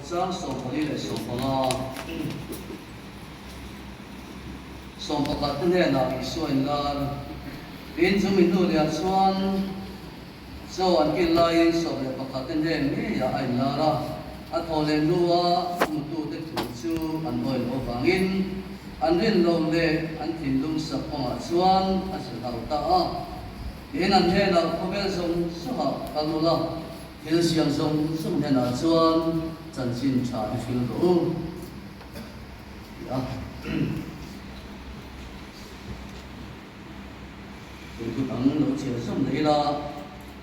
Chang 14 leh 15. 11 te hnenah Isua inlar. Tin, chu mi hnu lehah chuan chaw an kil laiin 11 te hnen ngeiah a inlar a. A thawh leh hnua hmutute thu chu an awi loh avangin an rin lo leh an thinlung sak kawngah chuan a zirhau ta a. Tin, an hnenah khawvel zawng zawngah kal ula, thil siam zawng zawng hnenah chuan chanchin tha hi hril rawh u, ti a. Tun thu dang lo chhiar zawm leh ila,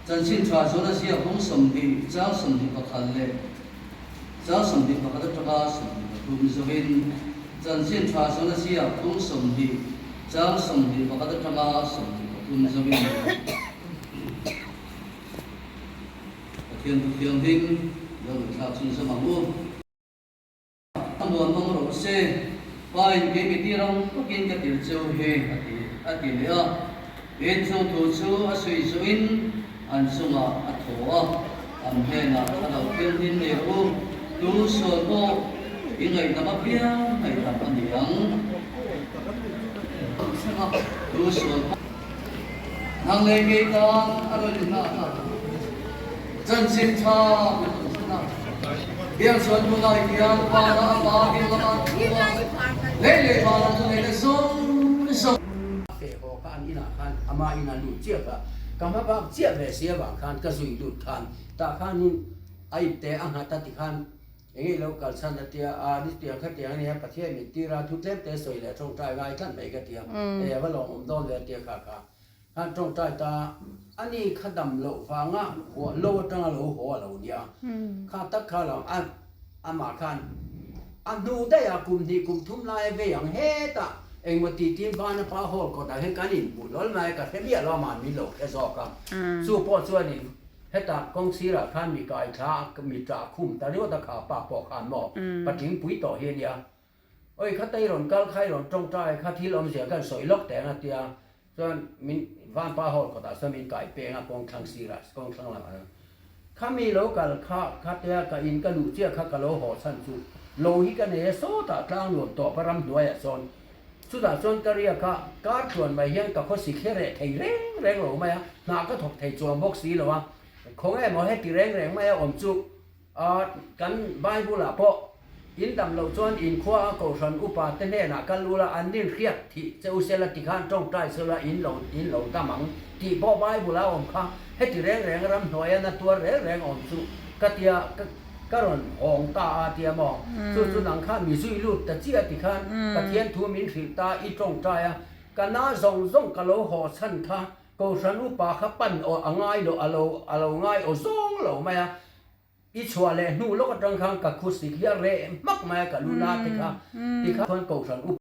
chanchin tha chuan a ziak bawng 20 chang 21 leh chang 21 atanga 23 zawhin chanchin tha chuan a ziak bawng 20 chang 21 atanga 23 zawhin Pathian thu thianghlim lo ngaihthlak chhunzawm ang u. A muan mang rawh se, Pa in kei mi tir ang takin ka tir cheu hi a ti a ti leh a. Tin chung thu chu a sawi zawhin an chungah a thaw a, an hnenah thlarau thianghlim nei rawh u, tu sual pawh i ngaihdam apiang ngaihdam a ni ang. Tu sual pawh. Nang leh kei tan a rawn inah a chanchin tha min rawn thlen a. Biak chuan tunah hian Vana a pa ding lamah a thu a, lei leh vana chu nei le zawng zawng. A feh haw kha an inah khan ama ina lut chiah kha ka hma bak chiah ve si avang khan ka zui lut khan tah khanin a ipte a nghat a tikhan Eng i lo kal chhan a tia, a ni tiang kha tiang a nia, Pathian min tir a, thu tlem te sawi leh tawngtai ngai tlat mai ka tia, hei a va lawmawm dawn ve a tia kha kha khan tawngtai ta a ni kha dam loh vanga huah lo atanga lo haw a lo nia, kha tak kha lo a amah khan a hnu daih a kum hnih kum thum lai a vei ang hetah engmaw ti tin vana pa hall kawtah hian kan inhmuh hlawl mai a ka hre miah lo amah min lo hre zawk a, chu pawh chuanin Hetah kawng sirah khan mi kai thla a, mi tah khum ta ringawt a kha pa pawh khan maw patling pui tawh hi a nia. Oi kha tei rawn kal kha i rawn tawngtai kha thil awmzia khan sawi lawk teng a tia chuan min vanpa hall kawtah chuan min kai peng a kawng thlang sirah kawng thlang lamah chuan kha mi lo kal kha kha tia ka in ka luh chiah kha ka lo haw chhan chu lo hi ka nei a sawtah tlang nuam tawp a ramhnuaiah sawn Chutah chuan ka riak a, kar tluan mai hian ka khawsi thli reh thei reng reng lo mai a, hna ka thawk thei chuang bawk si lo a, khawnge maw heti reng reng mai a awm chu kan Bible ah pawh in dam loh chuan in khua a kohhran upa te hnenah kal ula an rin hriat thih che u sela tikhan tawngtai sela in lo in lo dam ang tih pawh Bible ah a awm kha, heti reng reng ramhnuai a na tuar reng reng awm chu ka tia ka. Ka rawn hawng ta a tia maw? Chu chu nang kha mi zui lut ta chiah ti khan Pathian thu min hrilh ta i tawngtai a, ka na zawng zawng ka lo haw chhan kha Kohhran upa kha pan aw a ngai lo a lo a lo ngai aw zawng lo mai a, i chhuah leh hnu lawk atang khan ka khusik hi a reh hmak mai a ka lu na te kha ti khan Kohhran upa.